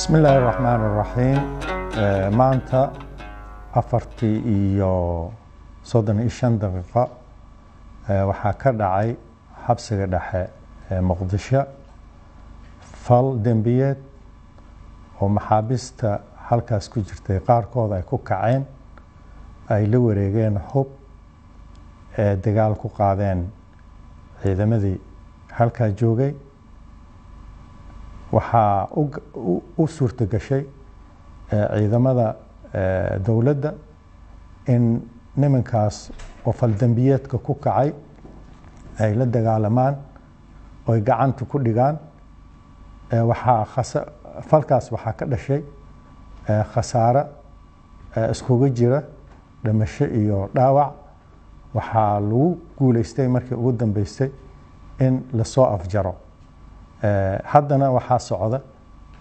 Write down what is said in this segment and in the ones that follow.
Bismi illaahi raxmaan raxiim. Maanta 4:35 waxaa ka dhacay xabsiga dhexe ee Muqdisho fal dembiyeed oo maxaabiista halkaas ku jirtay qaarkood ay ku kaceen, ay la wareegeen hub ee dagaal ku qaadeen ciidamadii halkaa joogay. Waxaa u suurto gashay ciidamada dowladda in nimankaas oo faldembiyeedka ku kacay ay la dagaalamaan oy gacanta ku dhigaan. Waxaa falkaas waxaa ka dhashay khasaare iskugu jira dhimasho iyo dhaawac. Waxaa lagu guuleystay markii ugu dambeysay in lasoo afjaro. Haddana waxaa socda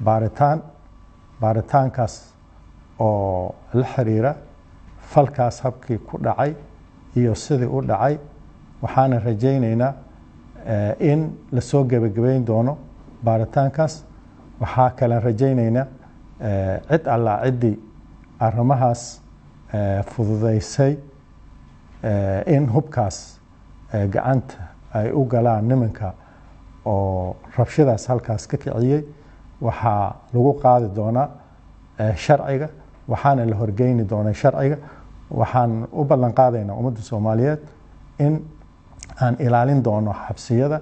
baaritaan, baaritaankaas oo la xiriira falkaas habkii ku dhacay iyo sidii u dhacay. Waxaana rajaynaynaa in lasoo gebagabeyn doono baaritaankaas. Waxaa kalen rajaynaynaa cid allaa ciddii arrimahaas fududeysay in hubkaas gacanta ay u galaan nimanka oo rabshadaas halkaas ka kiciyey, waxaa lagu qaadi doonaa sharciga, waxaana la horgeyni doonaa sharciga. Waxaan u ballan qaadaynaa ummadda Soomaaliyeed in aan ilaalin doono xabsiyada,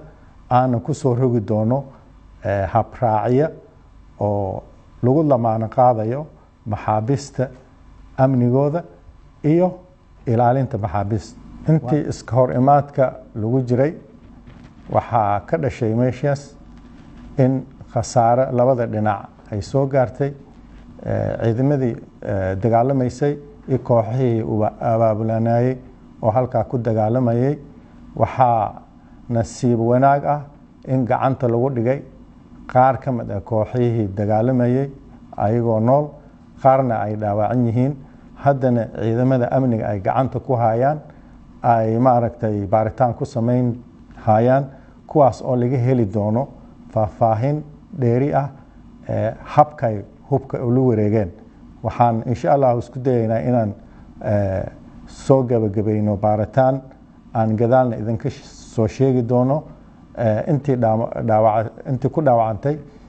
aanan kusoo rogi doono habraacya oo lagu lamaano qaadayo maxaabiista amnigooda iyo ilaalinta maxaabiista. Intii iska hor imaadka lagu jiray waxaa ka dhashay meeshaas in khasaare labada dhinac ay soo gaartay, ciidamadii dagaalamaysay iyo kooxihii abaabulanayey oo halkaa ku dagaalamayay. Waxaa nasiib wanaag ah in gacanta lagu dhigay qaar ka mid ah kooxihii dagaalamayay ayagoo nool, qaarna ay dhaawacan yihiin. Haddana ciidamada amniga ay gacanta ku hayaan, ay maaragtay baaritaan ku samayn hayaan, kuwaas oo laga heli doono faahfaahin dheeri ah habkay hubka ula wareegeen. Waxaan insha Allahu isku dayaynaa inaan soo gebagabayno baaritaan, aan gadaalna idinka soo sheegi doono intii dhaawac, intii ku dhaawacantay.